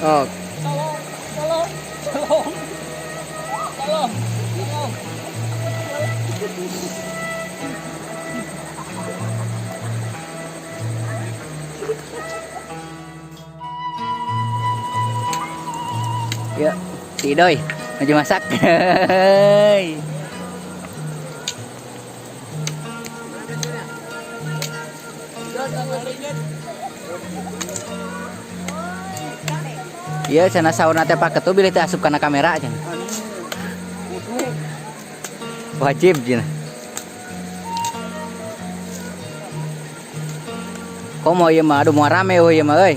Oh. Tolong, tolong, tolong, tolong, tolong. Ya, si Idoy maju masak. Iya, cenah sauna teh paketu bilih teh asup kana kamera cenah. Wajib cenah. Komo ieu mah aduh moal rame euy ieu mah euy.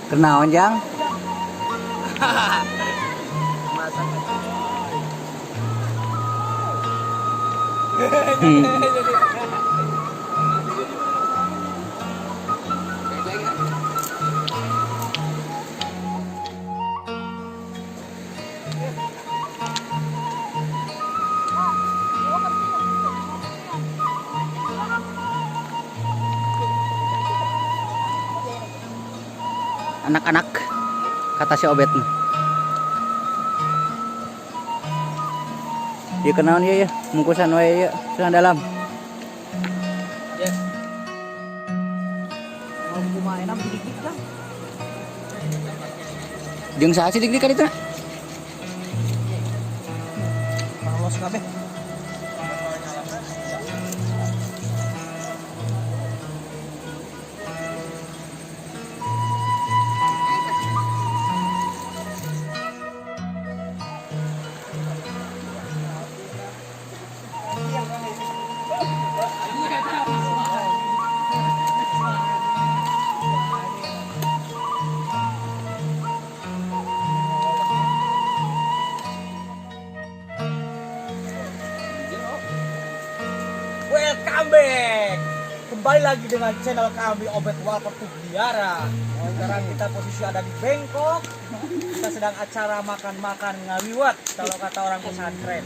Kenaon jang? Anak-anak, kata si Obet mah. Ya kenaon ya ya, mungkusan wae ya, sedang dalam. Ya. Mau kumaha enak dik-dik kan? Jeung saha sih dik-dik ka ditu? Los kabeh. Kembali lagi dengan channel kami Obet Walker Tugliara. Sekarang kita posisi ada di Bangkok. Kita sedang acara makan-makan ngaliwat kalau kata orang pesantren.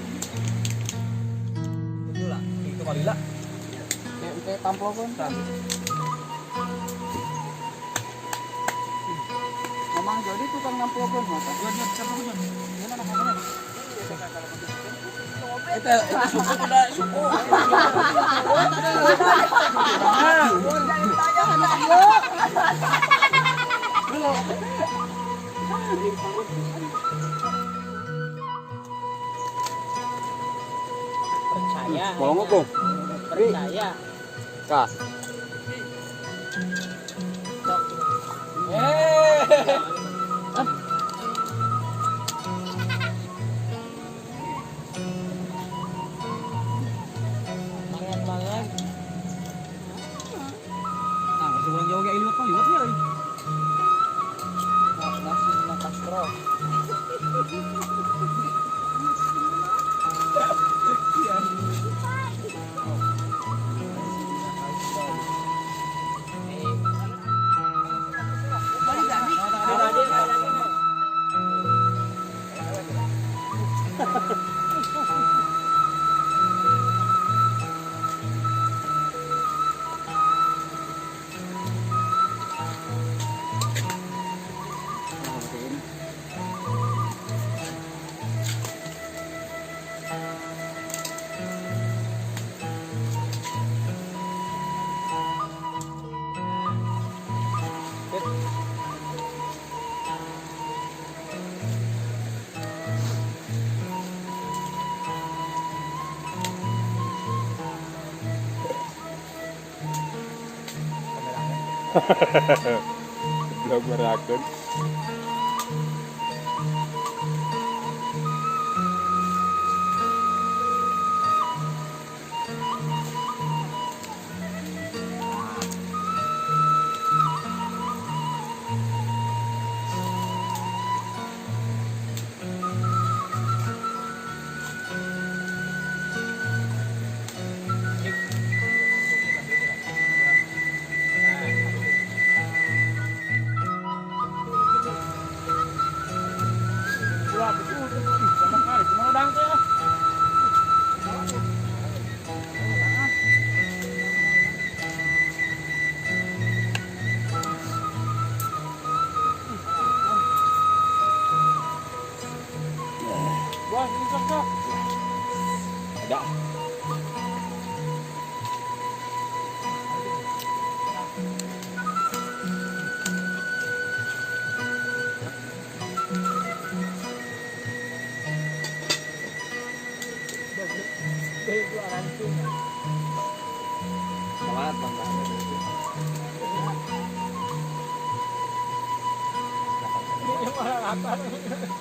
Itulah, itu kali lah. Kayak tamplokan. Memang jadi tukang namplokan mata. Itu suku udah suku. Percaya. Mau ngomong? Percaya. Kah. Mangan-mangan. Nah, masih kurang jauh kayak liwat mah liwat ya. Nasi na Castro. Belum merakun. Ada.